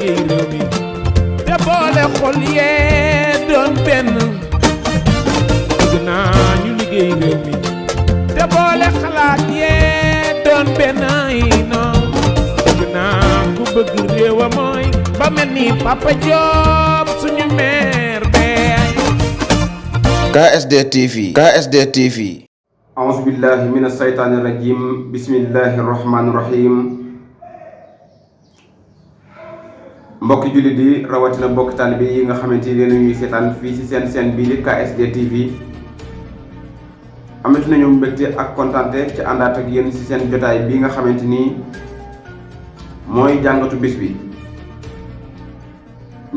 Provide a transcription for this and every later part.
liggéey réew mi te boole xol yee doon benn bëgg naa ñu liggéey réew mi te boole xalaat yee doon benn yi noon bëgg naa ku bëgg réewa mooy ba mel ni Papa Diop suñu maire bee KSD TV KSD TV أعوذ بالله من الشيطان الرجيم بسم الله الرحمن الرحيم mbokki jullit yi rawatina mbokki taalibe yi nga xamante ni leen ñuy seetaan fii ci seen chaîne bii di KSD TV amati nañu mbégte ak kontaante ci àndaat ak yéen ci seen jotaay bi nga xamante ni mooy jàngatu bis bi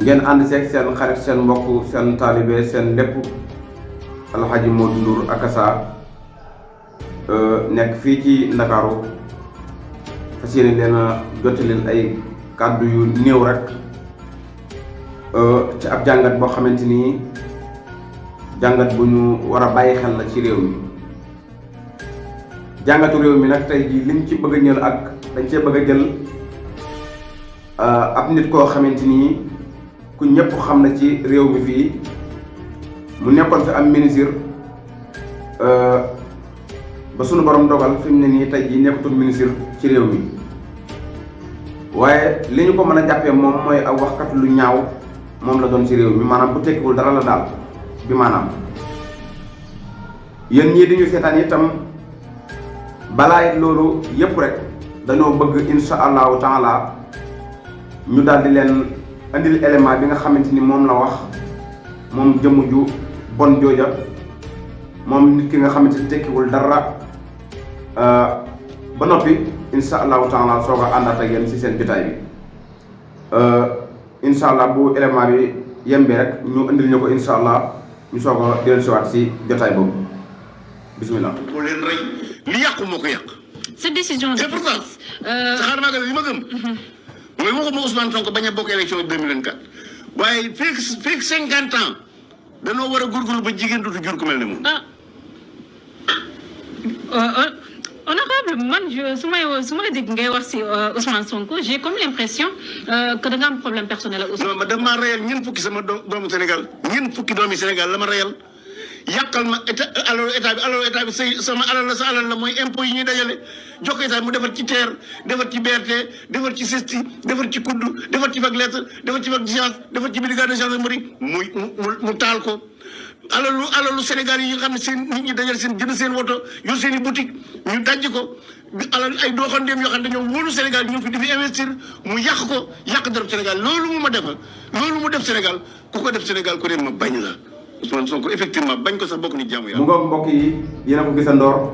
ngeen ànd seeg seen xarit seen mbokk seen taalibe seen lépp Alxaaji Modou Ndour Akassa nekk fii ci Ndakaaru fas yéene leen a jottalil ay kàddu yu néew rek ci ab jàngat boo xamante ni jàngat bu ñu war a bàyyi xel la ci réew mi jàngatu réew mi nag tey jii liñ ci bëgg a ñël ak dañ cee bëgg a jël ab nit koo xamante ni ku ñëpp xam na ci réew mi fii mu nekkoon fi am ministre ba sunu borom dogal fi mu ne nii tey jii nekkatul ministre ci réew mi waaye li ñu ko mën a jàppee moom mooy ak waxkat lu ñaaw moom la doon ci réew mi maanaam bu tekkiwul dara la daal bi maanaam yéen ñii di ñu seetaan itam balaa it loolu yépp rek dañoo bëgg insha allahu taala ñu daal di leen andil élément bi nga xamante ni moom la wax moom jëmm ju bon jooja moom nit ki nga xamante ni tekkiwul dara ba noppi insha allahu taala soog a àndaat ak yéen ci seen jotaay bi insha allah bu élément bi yembee rek ñu indil ñu ko insha allah ñu soog a dellusiwaat ci jotaay boobu bismillah. moo leen rey li yàqu moo ko yàq. cette décision c'est pour ça. xaaral maa li ma gëm. mooy waxuma Ousmane Sonko bañ a bokk élection 2024 waaye fekk 50 ans danoo war a góorgóorlu ba jigéen dootu jur ku mel ne moom. Honorable, moi, su ma dégg ngay wax si Ousmane Sonko, j'ai comme l'impression que da nga am problème personnel ak Ousmane. non ma daf maa reyal ñeent fukki sama doomu Sénégal ñeent fukki doomi Sénégal la ma reyal yàqal ma état bi sama alal la sa alal la mooy impôt yi ñuy dajale jox ko état mu defar ci TER defar ci BRT defar ci CESTI defar ci kuddu defar ci fac lettre defar ci fac science defar ci brigade de gendarmerie mu taal ko. alalu Sénégal yi nga xam ne seen nit ñi dajal seen jënd seen woto yor seen i boutique ñu dajj ko alal ay dooxandeem yoo xam ne dañoo wóolu Sénégal ñu fi di fi investir mu yàq ko yàq dara Sénégal loolu mu ma defal loolu mu def Sénégal ku ko def Sénégal ku ne ma bañ la Ousmane Sonko effectivement bañ ko sax bokk ni jàmm yàlla. mu ngoog mbokk yi yéen a ko gisandoor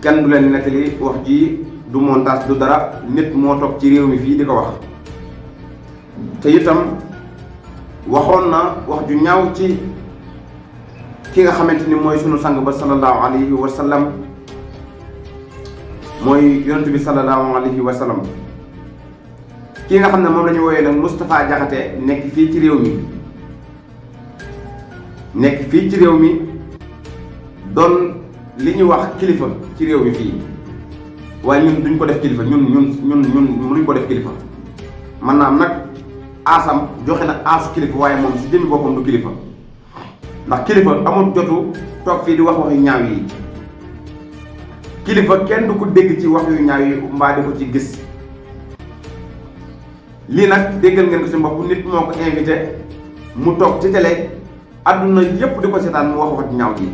kenn du leen nettali wax ji du montage du dara nit moo toog ci réew mi fii di ko wax te itam waxoon na wax ju ñaaw ci ki nga xamante ni mooy sunu sang ba sallallahu alayhi wa sallam mooy yonent bi sallallahu alayhi wa sallam ki nga xam ne moom la ñu wooyee nag Moustapha Diakhaté nekk fii ci réew mi doon li ñuy wax kilifa ci réew mi fii waaye ñun duñ ko def kilifa ñun mënuñ ko def kilifa man naam nag aasam joxe na aasu kilifa waaye moom si jëmmi boppam du kilifa ndax kilifa amul jotu toog fii di wax yu ñaaw yi kilifa kenn du ko dégg ci wax yu ñaaw yi mbaa di ko ci gis lii nag déggal ngeen ko si bopp nit moo ko invité mu toog ci télé adduna yépp di ko seetaan mu wax ju ñaaw ji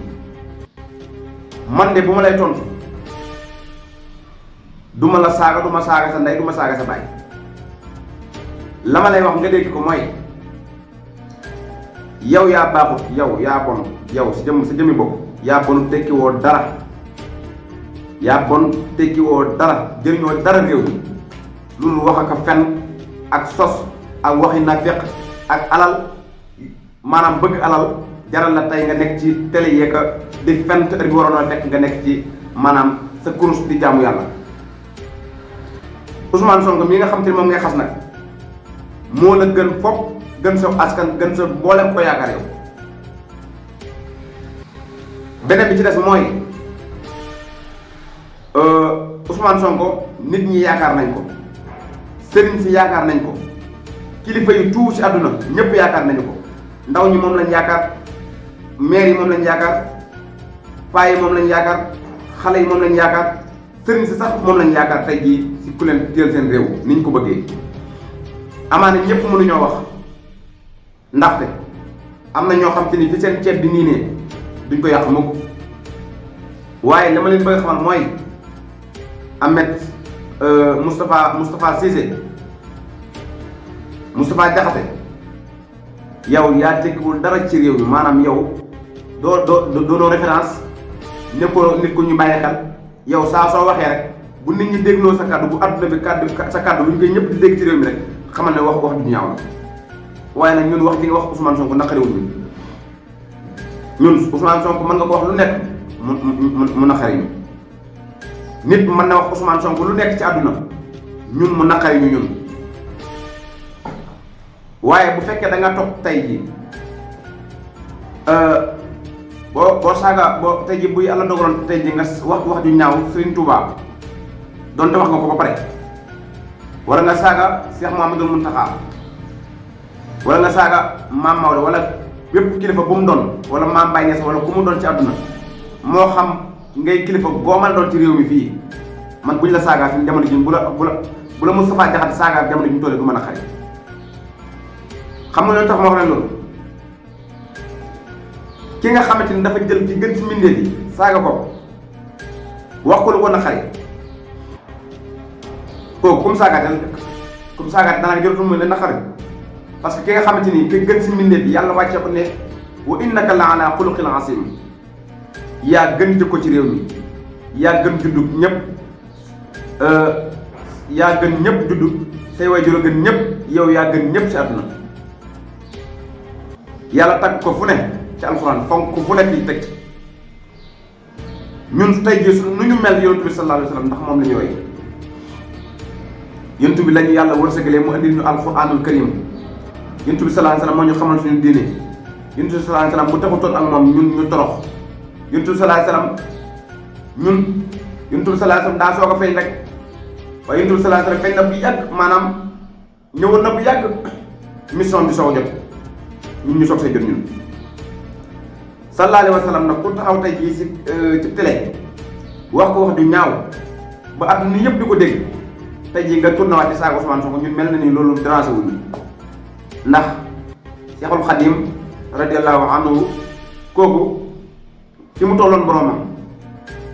man de bu ma lay tontu duma la saaga duma saaga sa ndey duma saaga sa baay la ma lay wax nga dégg ko mooy yow yaa baaxut yow yaa bon yow sa jëmmi bopp yaa bon tekkiwoo dara jëriñoo dara réew mi loolu wax ak fen ak sos ak waxi nafiq ak alal maanaam bëgg alal jaral la tey nga nekk ci télé yeeka di fen te bi waroon a fekk nga nekk ci maanaam sa kurus di jaamu yàlla Ousmane Sonko mi nga xam te ne moom ngay xas nag moo la gën fopp gën sa askan gën sa mboolem ko yaakaar yow beneen bi ci des mooy Ousmane Sonko nit ñi yaakaar nañ ko sëriñ si yaakaar nañ ko kilifa yu tuuti si àdduna ñëpp yaakaar nañu ko ndaw ñi moom lañ yaakaar maire yi moom lañ yaakaar paa yi moom lañ yaakaar xale yi moom lañ yaakaar sëriñ si sax moom lañ yaakaar tey jii si ku leen teel seen réew ni ñu ko bëggee. amaana ñëpp mënuñoo wax ndaxte am na ñoo xam te ni fi seen ceeb di niinee duñ ko yàq mukk waaye li ma leen bëgg a xamal mooy Ahmed Moustapha Cissé Moustapha Diakhaté yow yaa tekkiwul dara ci réew mi maanaam yow doo référence nekkoo nit ku ñu bàyyi xel yow saa soo waxee rek bu nit ñi dégloo sa kàddu bu adduna bi sa kàddu bu ñu koy ñëpp di dégg ci réew mi rek xamal ne wax ju ñaaw la waaye nag ñun wax ji nga wax Ousmane Sonko naqariwul ñun Ousmane Sonko mën nga ko wax lu nekk mu naqari ñu nit mën na wax Ousmane Sonko lu nekk ci àdduna ñun mu naqari ñu ñun waaye bu fekkee da nga topp tey ji boo saaga boo tey ji bu yàlla dogaloon tey ji nga wax ju ñaaw Serigne Touba donte wax nga ko ba pare wala nga saaga Cheikh Mouhamadoul Mountakha wala nga saaga Mame Maodo wala bépp kilifa bu mu doon wala Mame Baye Niass wala ku mu doon ci àdduna moo xam ngay kilifa boo mën a doon ci réew mi fii man buñ la saagaa fi jamono ji bu la Moustapha Diakhaté saagaa jamono ji ñu tollee du mën a xari xam nga loolu tax ma wax leen loolu ki nga xamante ni dafa jël ci gën ci mbindeef yi saaga ko wax ko lu ko na xari kooku comme saagaate daanaka jël mu leen na xari parce que ki nga xamante ni ki gën ci mbindeef yi yàlla wàccee ko ne wa innaka la ala xuluqin asim yaa gën jikko ci réew mi yaa gën juddu ñëpp yaa gën ñëpp juddu say waajur a gën ñëpp yow yaa gën ñëpp ci àdduna yàlla tagg ko fu ne ci alxuraan fonk ko fu nekk yi teg ñun tey jii su nu ñu mel yonent bi sallallahu alayhi wa sallam ndax moom la ñu roy yonent bi lañu yàlla wërsëgalee mu indi ñu alxuraanul karim yonent bi sallallahu alayhi wa sallam moo ñu xamal suñu diine yonent bi sallallahu alayhi wa sallam bu taxutoon ak moom ñun ñu torox yonent bi sallallahu alayhi wa sallam yonent bi sallallahu alayhi wa sallam daa soog a feeñ rek waaye yonent bi sallallahu alayhi wa sallam feeñ na bu yàgg maanaam ñëwoon na bu yàgg mission bi soog a jot ñun ñu soog see jot ñun sallallahu alayhi wa sallam nag ku taxaw tey jii ci télé wax ko wax ju ñaaw ba àdduna yëpp di ko dégg tey jii nga tourné waat di saaga Ousmane Sonko ñun mel na ni loolu dérangé wuñu ndax Cheikhul Khadim radiyallahu anhu kooku fi mu tolloon boromam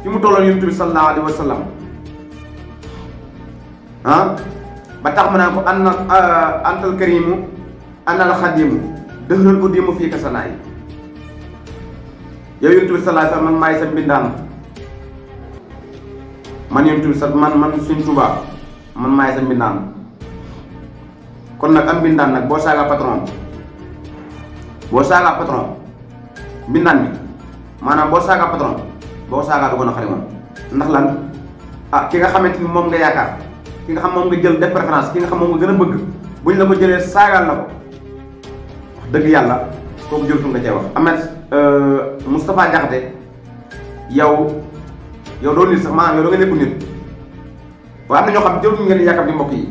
fi mu tolloon yonent bi sallallahu alayhi wa sallam ba tax ma naan ko antal karimu anal xadimu dëxëral uddimu fii kasanaay yow yonent bi sallallahu alayhi wa sallam man maay sa mbindaan man yonent bi man Sëriñ Tuubaa man maay sa mbindaan kon nag am mbindaan nag boo saaga patron mbindaan bi maanaam boo saaga patron boo saaga du gën a xari moom ndax lan ki nga xamante ni moom nga yaakaar ki nga xam moom nga jël def préférence ki nga xam moom nga gën a bëgg buñ la ko jëlee saagaal la ko wax dëgg yàlla kooku jëltul nga cee wax Ahmed Moustapha Diakhaté yow doo nit sax maanaam yow da nga nekku nit waaye am na ñoo xam jël ñu ngeen yaakaar di mbokk yi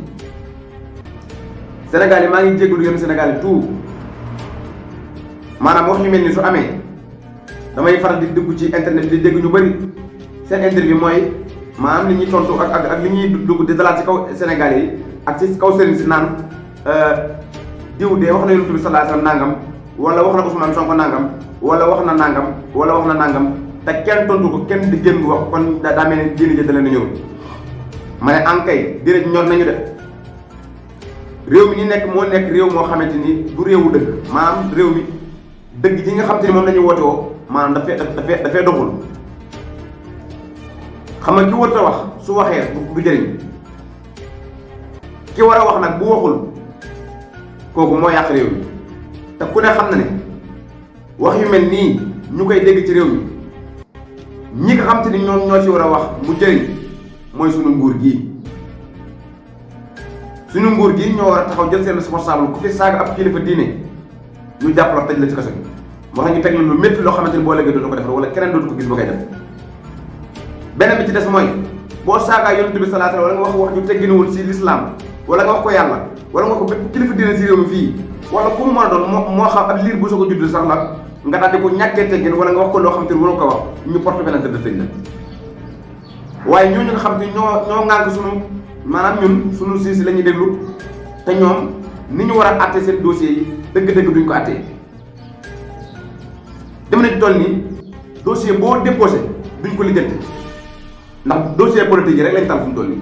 Sénégal yi maa ngi jégalu yéen Sénégal yi tout maanaam wax ñu mel ni su amee damay faral di dugg ci internet di dégg ñu bëri seen interview mooy maanaam li ñuy tontu ak li ñuy dugg di dalaat ci kaw Sénégal yi ak ci kaw sëriñ si naan diw de wax na Yonent bi sallallahu alayhi wasallam nangam wala wax na Ousmane Sonko nangam wala wax na nangam wala wax na nangam te kenn tontu ko kenn di génn wax kon daa mel ni diine ji da leen a ñëw ma ne ankay diine ñor nañu de réew mi ñu nekk moo nekk réew moo xamante ni du réewu dëgg maanaam réew mi dëgg ji nga xam te ni moom la ñu woote woo maanaam dafay doxul xam nga ki wërta wax su waxee du jëriñ ki war a wax nag bu waxul kooku moo yàq réew mi te ku ne xam na ne wax yu mel nii ñu koy dégg ci réew mi ñi nga xam te ni ñoo ci war a wax mu jëriñ mooy sunu nguur gii ñoo war a taxaw jël seen responsable ku fi saaga ab kilifa diine ñu jàpp la tëj la ci kaso bi wax nañu teg la lu métti loo xamante ni boo léegi dootu ko def wala keneen dootu ko gis ba koy def beneen bi ci des mooy boo saagaa Yonent bi sallallahu alayhi wa sallam wala nga wax ju tegginuwul ci lislaam wala nga wax ko yàlla wala nga ko bépp kilifa diine si réew mi fii wala ku mu mën a doon moo xam ab liir bu soo ko judd sax la nga daal di ko ñàkkee teggin wala nga wax ko loo xam te mënoo ko wax ñu porte plainte de tëj la waaye ñooñu nga xam te ñoo ŋànk sunu maanaam ñun sunu siis la ñuy déglu te ñoom ni ñu war a àtte seen dossiers yi dëgg-dëgg duñ ko àttee dem nañ toll nii dossier boo déposé duñ ko lijjanti ndax dossier politique yi rek lañ tal fu mu toll nii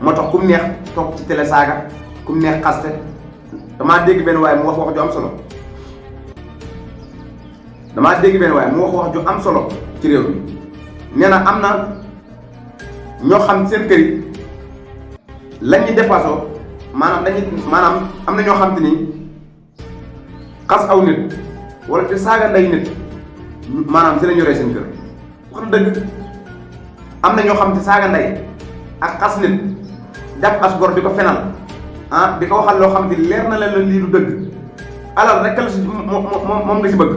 moo tax ku mu neex toog ci télé saaga ku mu neex xaste damaa dégg benn waaye mu wax wax ju am solo ju am solo ci réew mi nee na am na ñoo xam seen kër yi lañ ñu dépassé maanaam am na ñoo xam te ni xas aw nit wala te saaga nday nit maanaam si la ñu yoree seen kër wax na dëgg am na ñoo xam te saaga nday ak xas nit jàpp as gor di ko fenal di ko waxal loo xam te leer na leen lii du dëgg alal rek la si moom nga si bëgg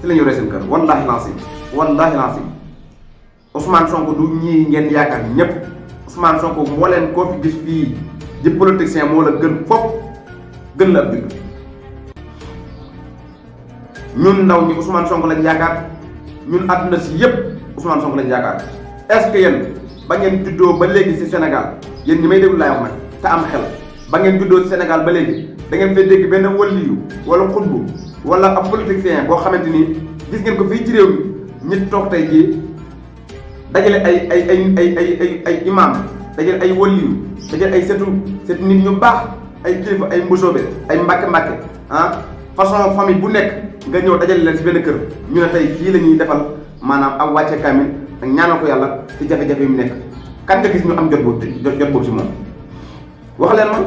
si la ñu yoree seen kër wallahi lancim Ousmane Sonko du ñii ngeen yaakaar ñëpp Ousmane Sonko moo leen koo fi gis fii di politicien moo la gën fopp gën la ab dëgg ñun ndaw ñi Ousmane Sonko lañ yaakaar ñun àdduna si yëpp Ousmane Sonko lañ yaakaar est-ce que yéen ba ngeen juddoo ba léegi si Sénégal yéen ñi may déglu laay wax nag te am xel ba ngeen juddoo si Sénégal ba léegi da ngeen fay dégg benn waliyu wala xutbu wala ab politicien boo xamante ni gis ngeen ko fii ci réew mi ñi toog tey jii dajale ay imam dajale ay waliyu dajale ay setu nit ñu baax ay kilifa ay mbusoobe ay mbàkke façon famille bu nekk nga ñëw dajale leen si benn kër ñu ne tey kii la ñuy defal maanaam am wàcce kaamil ak ñaanal ko yàlla ci jafe-jafe yi mu nekk kan nga gis ñu am jot boobu si moom wax leen ma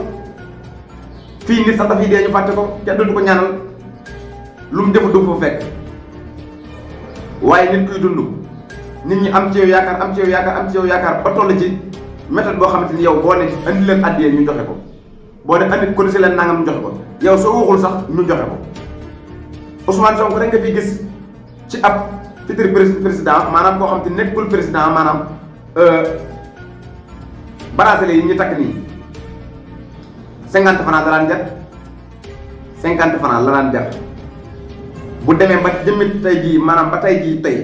fii nit sax dafay dee ñu fàtte ko kenn dootu ko ñaanal lu mu defu du fa fekk waaye nit kuy dund nit ñi am ci yow yaakaar ba toll ci méthode boo xamante ni yow boo ne andi leen addiyee ñu joxe ko boo ne andi ko si leen nangam ñu joxe ko yow soo waxul sax ñu joxe ko Ousmane Sonko rek nga fi gis ci ab futur président maanaam koo xam te nekkul président maanaam bracelet yi ñu takk nii 50 francs la daan jar 50 francs la daan jar bu demee ba jëmmi tey jii maanaam ba tey jii tey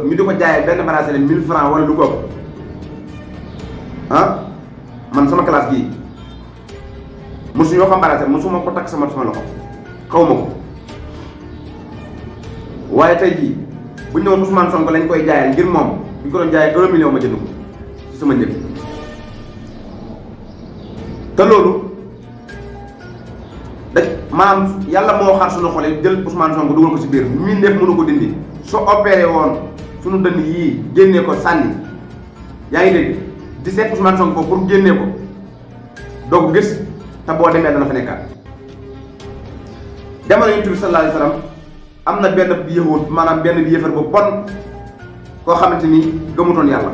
ñu di ko jaayee benn bracelet 1000 francs wala lu ko man sama classe gii mosuñoo xam bracelet mosuma ko takk sama loxo xaw ma ko waaye tey jii bu ñu ñëwoon Ousmane Sonko lañ koy jaayal ngir moom bu ñu ko doon jaayee 1 million ma jënd ko ci sama njëg te loolu maanaam yàlla moo xar suñu xole jël Ousmane Sonko dugal ko ci biir miin def mënu ko dindi soo opéré woon suñu dënn yii génnee ko sànni yaa ngi dégg di seet Ousmane Sonko pour génnee ko doo ko gis te boo demee dana fa nekkaat jamono Yonent bi sallallahu alayhi wa sallam am na benn yëwut maanaam benn bi yëfar bu bon koo xamante ni gëmutoon yàlla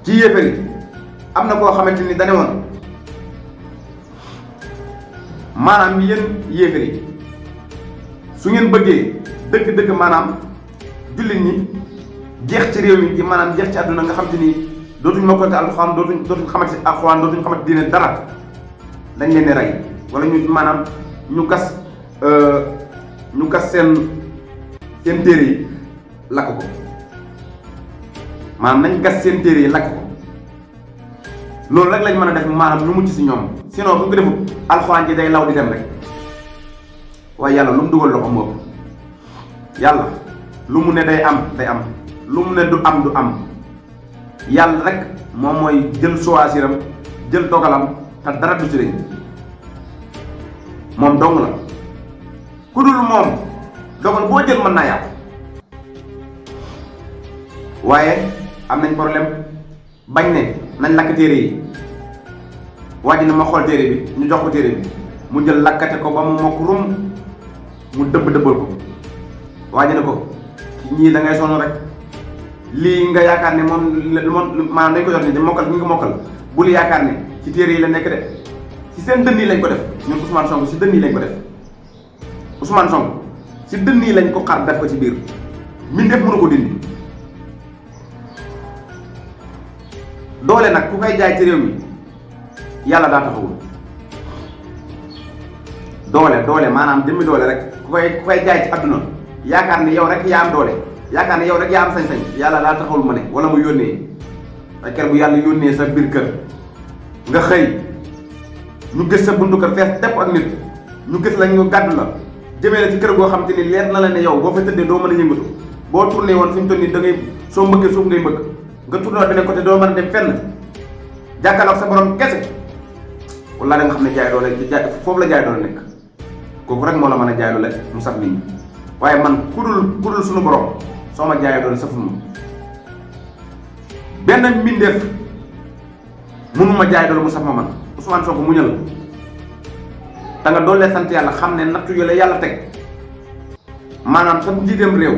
ci yëfar yi am na koo xamante ni dane woon maanaam yéen yéefar yi su ngeen bëggee dëgg-dëgg maanaam jullit ñi jeex ci réew mi ci maanaam jeex ci àdduna nga xam te ni dootuñ mokkante alxuraan dootuñ xamante si alxuraan dootuñ xamante diine dara dañ leen di rey wala ñu maanaam ñu gas seen téere yi lakk ko maanaam nañ gas seen téere yi lakk ko loolu rek lañ mën a def maanaam ñu mucc si ñoom sinon bu ñu ko defut alxuraan ji day law di dem rek waaye yàlla lu mu dugal loxo mu ëpp yàlla lu mu ne day am lu mu ne du am yàlla rek moom mooy jël choisiram jël dogalam te dara du ci rëy moom dong la ku dul moom dogal boo jël mën naa yàqu waaye am nañ problème bañ ne nañ lakk téere yi waa ji na ma xool téere bi ñu jox ko téere bi mu jël lakkate ko ba mu mokk rum mu dëbbal ko waa ji ne ko ñii da ngay sonn rek lii nga yaakaar ne moom maanaam dañ ko jox ni mokkal ñu ngi mokkal bul yaakaar ne ci téere yi la nekk de ci seen dënn yi lañ ko def ñun Ousmane Sonko ci dënn yi lañ ko def Ousmane Sonko ci dënn yi lañ ko xar def ko ci biir min def mënu ko dindi doole nag ku koy jaay ci réew mi yàlla daa taxawul. doole maanaam jëmmi doole rek ku koy jaay ci àdduna yaakaar ne yow rek yaa am doole yaakaar ne yow rek yaa am sañ-sañ yàlla daa taxawul ma ne wala mu yónnee te kër bu yàlla yónnee sa biir kër nga xëy ñu gis sa buntu kër fees tepp ak nit ñu gis la ñu gàddu la jëmee la ci kër goo xam te ni leer na la ne yow boo fa tëddee doo mën a yëngatu boo tourné woon fi ñu toll nii da ngay soo mbëggee suuf ngay mbëgg nga tourné woon beneen côté doo mën a dem fenn jàkkaarloog sa borom kese wala da nga xam ne jaay doole foofu la jaay doole nekk kooku rek moo la mën a jaay doole mu saf nit ñi waaye man kudul suñu borom soo ma jaayee doole saful ma benn mbindeef mënu ma jaay doole mu saf ma man Ousmane Sonko muñal da nga doole sant yàlla xam ne nattu yu la yàlla teg maanaam sa njiiteem réew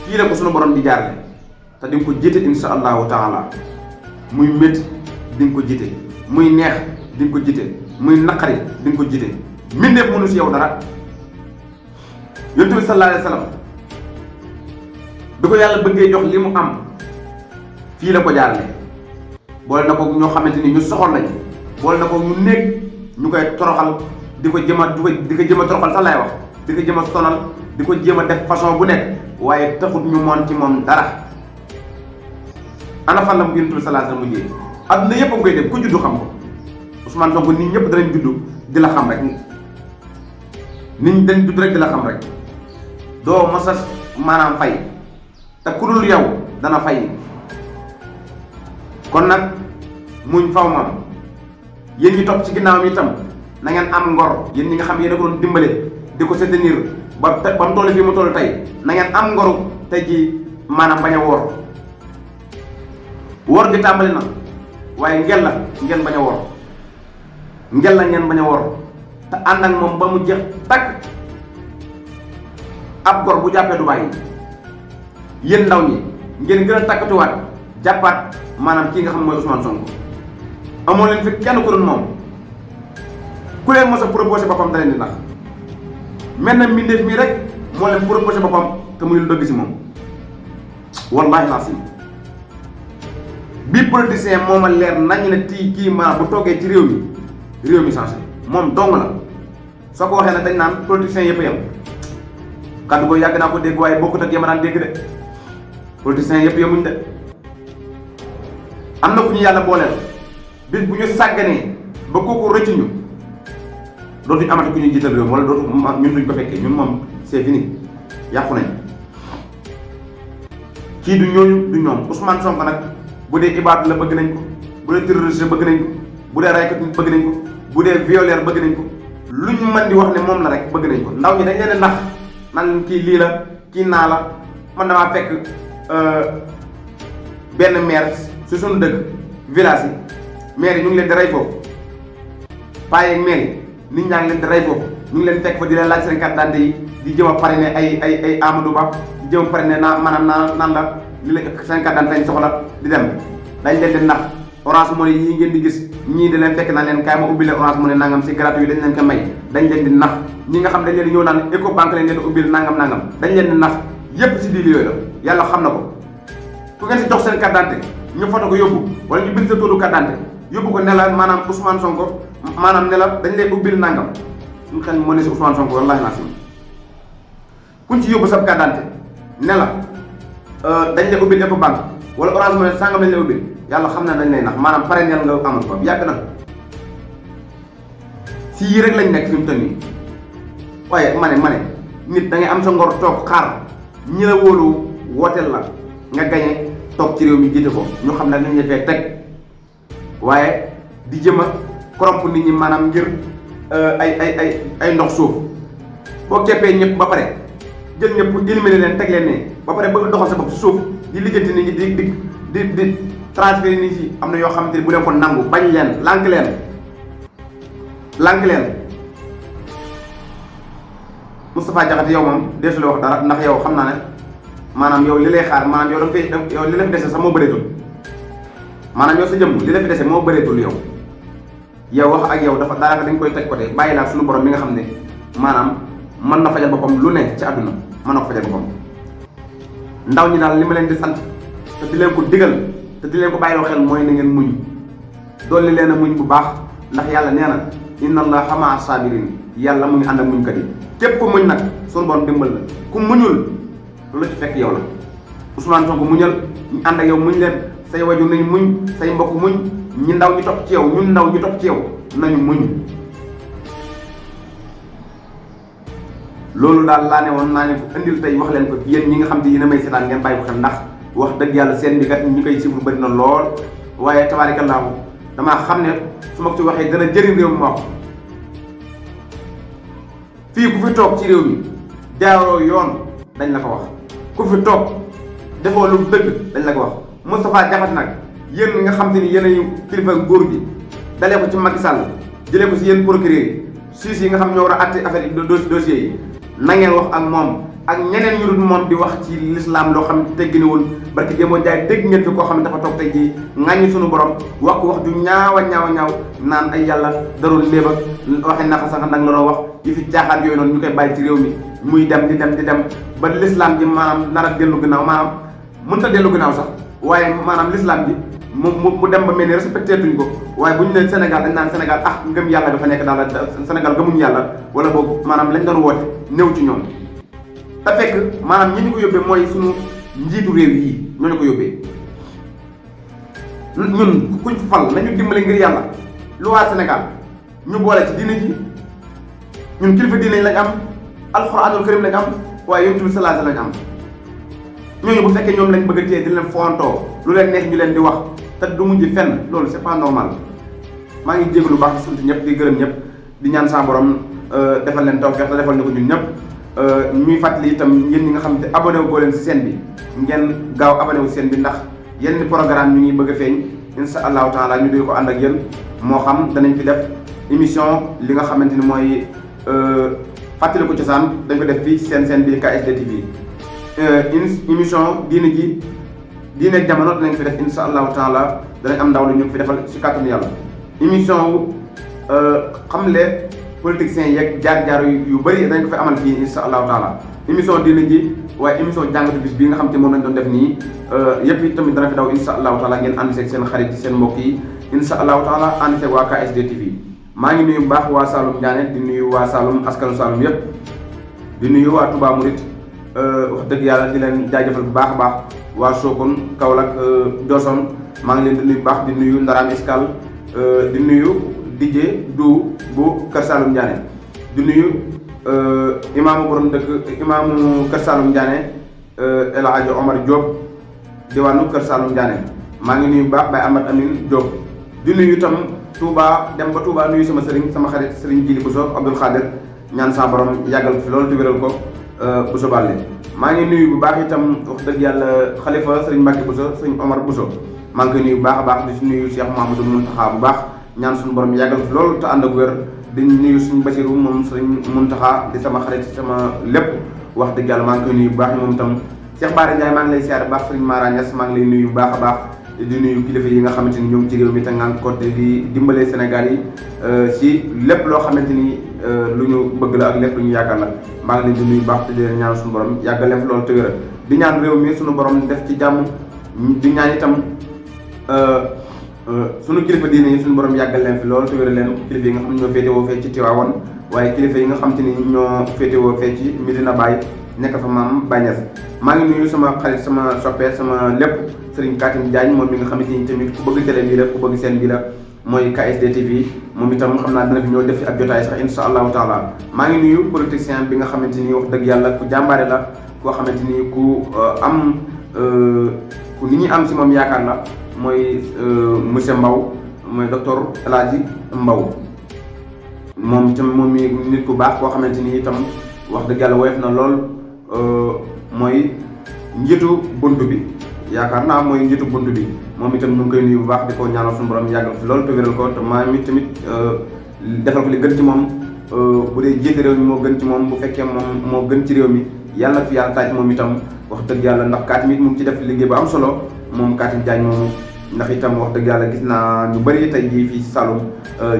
fii la ko suñu borom di jaarale te di nga ko jiite insha allahu taala muy métti di nga ko jiite muy neex di nga ko jiite muy naqari di nga ko jiite mbindeef mënu si yow dara. yonent bi sallallahu alayhi wa sallam bi ko yàlla bëggee jox li mu am fii la ko jaarale boole na ko ñoo xamante ni ñu soxor lañ boole na ko ñu néeg ñu koy toroxal di ko jëm a toroxal sax laay wax di ko jëm a sonal di ko jéem a def façon bu nekk waaye taxut ñu moon ci moom dara. ana fan la mu yonent bi sallallahu alayhi wa sallam mujjee adduna yëpp a ngi koy def ku juddu xam ko Ousmane Sonko nit ñëpp danañ juddu di la xam rek nit dañ judd rek di la xam rek doo mos a maanaam fay te ku dul yow dana fay kon nag muñ faw moom yéen ñi topp ci ginnaawam itam na ngeen am ngor yéen ñi nga xam yéen a ko doon dimbale di ko soutenir ba mu toll fii mu toll tey na ngeen am ngoru tey ji maanaam bañ a woor gi tàmbali na waaye ngeen bañ a woor ngeen bañ a woor te ànd ak moom ba mu jeex takk ab gor bu jàppee du bàyyi yéen ndaw ñi ngeen gën a takkatuwaat jàppaat maanaam kii nga xam mooy Ousmane Sonko amoo leen fi kenn ku doon moom ku leen mos a proposé boppam da leen di nax mel na mbindeef mi rek moo leen proposé boppam te muy lu dëgg si moom wallaahi laa si bii politicien moo ma leer nañ ne kii maanaam bu toogee ci réew mi changé moom dong la soo ko waxee nag dañ naan politiciens yëpp yam kàddu googu yàgg naa ko dégg waaye bokkut ak yama daan dégg de politiciens yëpp yamuñ de am na ku ñu yàlla booleel bis bu ñu sàgganee ba kooku rëcc ñu dootuñu amati ku ñu jiital réew wala dootu ñun duñ ko fekkee ñun moom c'est fini yàqu nañ kii du ñooñu du ñoom Ousmane Sonko nag bu dee ibaadu la bëgg nañ ko bu dee terroriste bëgg nañ ko bu dee raykat nit bëgg nañ ko bu dee violeur bëgg nañ ko lu ñu mën di wax ne moom la rek bëgg nañ ko ndaw ñi dañ leen nax nan kii lii la kii naa la man damaa fekk benn maire si suñu dëkk village yi maire yi ñu ngi leen di rey foofu paa yeeg maire yi nit ñaa ngi leen di rey foofu ñu ngi leen fekk fa di leen laaj seen carte d'identité yi di jëm a parrainer ay Amadou Ba di jëm a parrainer maanaam naan la li la seen carte d'identité lañ soxla di dem dañ leen di nax Orange Money yi ngeen di gis ñii di leen fekk naan leen kaay ma ubbi leen Orange Money nangam si gratuit dañ leen ko may dañ leen di nax ñi nga xam dañ leen di ñëw naan Ecobank lañ leen di ubbil nangam dañ leen di nax yépp si diil yooyu la yàlla xam na ko ku ngeen si jox seen carte d'identité ñu foto ko yóbbu wala ñu bind sa turu carte d'identité yóbbu ko ne la maanaam Ousmane Sonko maanaam ne la dañ lay ubbil nangam suñu xel moo ne si Ousmane Sonko wallaahi naa si kuñ ci yóbbu sa carte d'identité ne la dañ lay ubbil Ecobank wala Orange Money sangam lañ lay ubbil yàlla xam na dañ lay nax maanaam parrainel nga amal ko yàgg na si yii rek lañ nekk fi mu toll nii waaye ma ne nit da ngay am sa ngor toog xaar ñi la wóolu wooteel la nga gañe toog ci réew mi jiite ko ñu xam ne dañ la fee teg waaye di jëm a corrompre nit ñi maanaam ngir ay ndox suuf boo keppee ñëpp ba pare jël ñëpp éliminer leen teg leen ne ba pare bëgg doxal sa bopp si suuf di lijjanti nit ñi di transfert nit ñi am na yoo xamante ni bu leen ko nangu bañ leen lànk leen Moustapha Diakhaté yow moom deesu la wax dara ndax yow xam naa ne maanaam yow li lay xaar maanaam yow li la fi dese sax moo bëreetul maanaam yow sa jëmm li la fi dese moo bëreetul yow wax ak yow dafa daanaka dañ koy teg côté bàyyi laa suñu borom mi nga xam ne maanaam mën na fajal boppam lu ne ci àdduna mën na ko fajal boppam ndaw ñi daal li ma leen di sant te di leen ko digal te di leen ko bàyyiloo xel mooy na ngeen muñ dolli leen a muñ bu baax ndax yàlla nee na inna allaha ma'a sabirin yàlla mu ngi ànd ak muñkat yi képp ku muñ nag sunu borom dimbal la ku muñul lu la ci fekk yow la Ousmane Sonko muñal ñu ànd ak yow muñ leen say wajur nañu muñ say mbokk muñ ñi ndaw ñu topp ci yow ñun ndaw ñu topp ci yow nañu muñ loolu daal laa ne woon naa ne ko indil tey wax leen ko yéen ñi nga xam te yéen a may seetaan ngeen bàyyi ko xel ndax wax dëgg yàlla seen bi kat ñi koy suivre bëri na lool waaye tabaarakallaahu damaa xam ne su ma ko ci waxee dana jëriñ réew mi ma wax fii ku fi toog ci réew mi jaaroo yoon dañ la ko wax ku fi toog defoo lu dëgg dañ la ko wax Moustapha Diakhaté nag yéen nga xam te ni yéen ay kilifa góor gi dalee ko ci Macky Sall jëlee ko si yéen procureur yi juge yi nga xam ñoo war a àtte affaire yi dossiers yi na ngeen wax ak moom ak ñeneen ñu dul moom di wax ci l'islam loo xam tegginiwul barki démoo jaay dégg ngeen fi koo xam ne dafa toog tey jii ŋàññi suñu borom wax ko wax ju ñaawa ñaaw naan ay yàlla darul léeb ak waxe naxa sax nag la doon wax yi fi caaxaan yooyu noonu ñu koy bàyyi ci réew mi muy dem di dem ba l'islam ji maanaam nar a dellu gannaaw maanaam mënut a dellu gannaaw sax waaye maanaam l'islam ji mu dem ba mel ni respecté tuñ ko waaye bu ñu nee Sénégal dañ naan Sénégal ngëm yàlla dafa nekk daal Sénégal gëmuñu yàlla wala boobu maanaam lañ doon woote néew ci ñoom te fekk maanaam ñi ñu ko yóbbee mooy suñu njiitu réew yi ñoo ñu ko yóbbee ñun kuñ fal nañu dimbali ngir yàlla lu waa Sénégal ñu boole ci diine ji ñun kilifa diine lañ am alxuraanul karim lañ am waaye yonent bi sallallahu alayhi wasallam lañ am ñooñu bu fekkee ñoom lañ bëgg a téye di leen fontoo lu leen neex ñu leen di wax te du mujj fenn loolu c'est pas normal maa ngi jégalu lu baax di sant ñëpp di gërëm ñëpp di ñaan sa borom defal leen tawfeex te defal ñu ko ñun ñëpp ñuy fàttali itam yéen ñi nga xam te abonné wu goo leen si chaîne bi ngeen gaaw abonné wu chaîne bi ndax yenn programme ñu ngi bëgg a feeñ insha allahu taala ñu di ko ànd ak yéen moo xam danañ fi def émission li nga xamante ni mooy fàttali ko cosaan dañ ko def fii seen bi KSD TV émission diine ak jamono dinañ fi def insha allahu taala danañ am ndaw lu ñu fi defal si kàttanu yàlla émission wu xamle politiciens yeeg jaar-jaar yu bëri dañ ko fi amal fii insha allahu taala émission diine ji waaye émission jàngatu bis bii nga xam te moom lañ doon def nii yëpp it tamit dana fi daw insha allahu taala ngeen ànd seeg seen xarit seen mbokk yi insha allahu taala ànd seeg waa KSD TV maa ngi nuyu bu baax waa Saloum Ndiané di nuyu waa Saloum askanu Saloum yëpp di nuyu waa Touba Mouride wax dëgg yàlla di leen jaajëfal bu baax a baax waa Sokone Kaolack Diossone maa ngi leen di nuyu bu baax di nuyu Ndaram Escale di nuyu DJ du bu Kër Saloum Ndiané di nuyu imaamu borom dëkk imaamu Kër Saloum Ndiané El Hadj Omar Diop diwaanu Kër Saloum Ndiané maa ngi nuyu bu baax Baye Amad Amin Diop di nuyu itam Touba dem ba Touba nuyu sama sëriñ sama xarit sëriñ Jili Bousso Abdoul Khadir ñaan sa borom yàggal fi loolu te wéral ko Bousso Ballé maa ngi nuyu bu baax itam wax dëgg yàlla xalifa sëriñ Mbacke Bousso sëriñ Omar Bousso maa ngi koy nuyu bu baax a baax di si nuyu Cheikh Mouhamadou Mountakha bu baax ñaan suñu borom yàggal fi loolu te ànd ak wér di nuyu suñu Basiru moom sëriñ Mountakha di sama xarit sama lépp wax dëgg yàlla maa ngi koy nuyu bu baax moom itam Cheikh Bara Ndiaye maa ngi lay siyaare bu baax sëriñ Mara Niass maa ngi lay nuyu bu baax a baax di nuyu kilifa yi nga xamante ni ñoo ngi ci réew mi te ngaan ko di dimbalee Sénégal yi ci lépp loo xamante ni lu ñu bëgg la ak lépp lu ñu yaakaar la maa ngi leen di nuyu baax te di leen ñaan suñu borom yàggal leen fi loolu te wéral di ñaan réew mi suñu borom def ci jàmm di ñaan itam suñu kilifa diine yi suñu borom yàggal leen fi loolu te wéral leen kilifa yi nga xam ne ñoo féetewoo fee ci Tivaouane waaye kilifa yi nga xam te ni ñoo féetewoo fee ci Medina Baye nekk fa maam Baye Niass maa ngi nuyu sama xarit sama soppee sama lépp Serigne Katim Diagne moom mi nga xamante ni tamit ku bëgg télé bii la ku bëgg seen bii la mooy KSD TV moom itam xam naa dina fi ñëw def fi ab jotaay sax insha allahu taala maa ngi nuyu politicien bi nga xamante ni wax dëgg yàlla ku jàmbaare la koo xamante ni ku am ku nit ñi am si moom yaakaar la mooy monsieur Mbow mooy docteur El Hadji Mbow moom itam moom mi nit ku baax koo xamante ni itam wax dëgg yàlla woyof na lool mooy njiitu bunt bi yaakaar naa mooy njiitu bunt bi moom itam ñu ngi koy nuyu bu baax di ko ñaanal suñu borom yàggal fi loolu te wéral ko te maa mi tamit defal ko li gën ci moom bu dee jiite réew mi moo gën ci moom bu fekkee moom moo gën ci réew mi yàlla na fi yàlla taaj moom itam wax dëgg yàlla ndax Katim it mu ngi ci def liggéey bu am solo moom Katim Diagne moomu ndax itam wax dëgg yàlla gis naa ñu bëri tey jii fii si Saloum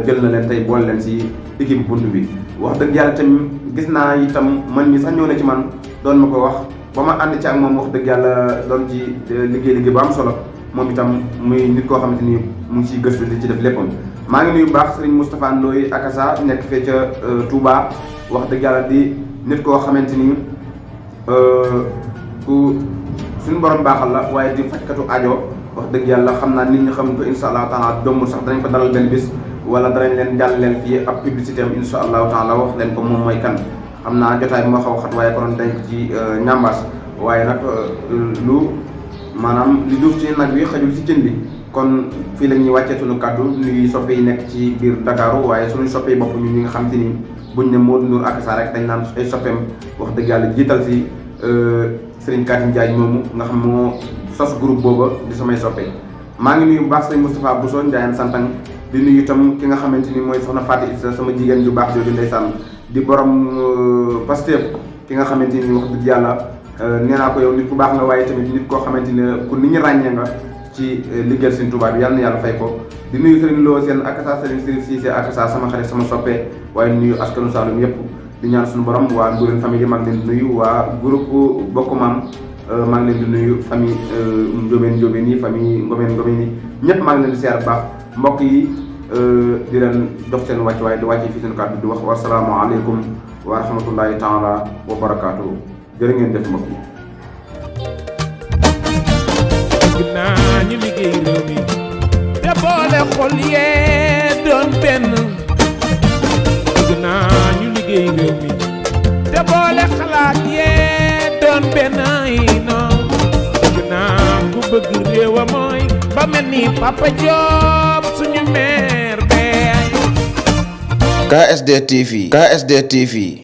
jël na leen tey boole leen si équipe bunt bi wax dëgg yàlla tamit gis naa itam man mi sax ñëw na ci man doon ma ko wax ba ma ànd ci ak moom wax dëgg yàlla doon ci liggéey bu am solo moom itam muy nit koo xamante ni mu ngi ciy gëstu di ci def léppam. maa ngi nuyu bu baax Serigne Moustapha Ndoye Akassa nekk fee ca Touba wax dëgg yàlla di nit koo xamante ni ku suñu borom baaxal la waaye di fajkatu aajo wax dëgg yàlla xam naa nit ñi xam ko insha allahu taala dommul sax danañ ko dalal benn bis wala danañ leen jàll leen fii ab publicité am insha allahu taala wax leen ko moom mooy kan. xam naa jotaay bi moo xaw xat waaye konoon dañ ko ci ñambaas waaye nag lu maanaam li duuf ci nag bi xajul ci cin bi kon fii la ñuy wàccee suñu kàddu nuyu soppe yi nekk ci biir Dakar waaye suñu soppe yi bopp ñun ñi nga xam te ni buñ ne Modou Ndour Akassa rek dañ naan ay soppeem wax dëgg yàlla jiital si Serigne Katim Ndiaye moomu nga xam moo sos groupe booba di samay soppe. maa ngi nuyu bu baax Serigne Moustapha Bousso Ndiayane Santang di nuyu itam ki nga xamante ni mooy soxna Fatou Issa sama jigéen ju baax jooju ndeysaan di borom Pastef ki nga xamante ni wax dëgg yàlla nee naa ko yow nit ku baax nga waaye tamit nit koo xamante ni ku nit ñi ràññee nga ci liggéeyal Serigne Touba bi yàlla na yàlla fay ko. di nuyu Serigne Lo seen Akassa Serigne Sirif Cissé Akassa sama xarit sama soppe waaye nuyu askanu Saloum yëpp di ñaan suñu borom waa Ndourène famille maa ngi leen di nuyu waa groupe Bokk Maam maa ngi leen di nuyu famille Ndiobène yi famille Ngomène yi ñëpp maa ngi leen di seer bu baax mbokk yi di leen dox seen wàcc waaye di wàccee fi seen kàddu di wax wasalaamaaleykum wa rahmatullahi taala wa barakaatu jërë ngeen def mbokk yi. bëgg naa ñu liggéey réew mi te boole xol yee doon benn. bëgg naa ñu liggéey réew mi te boole xalaat yee doon benn yi non. bëgg naa ku bëgg réewa mooy ba mel ni Papa Diop suñu maire bee. KSD TV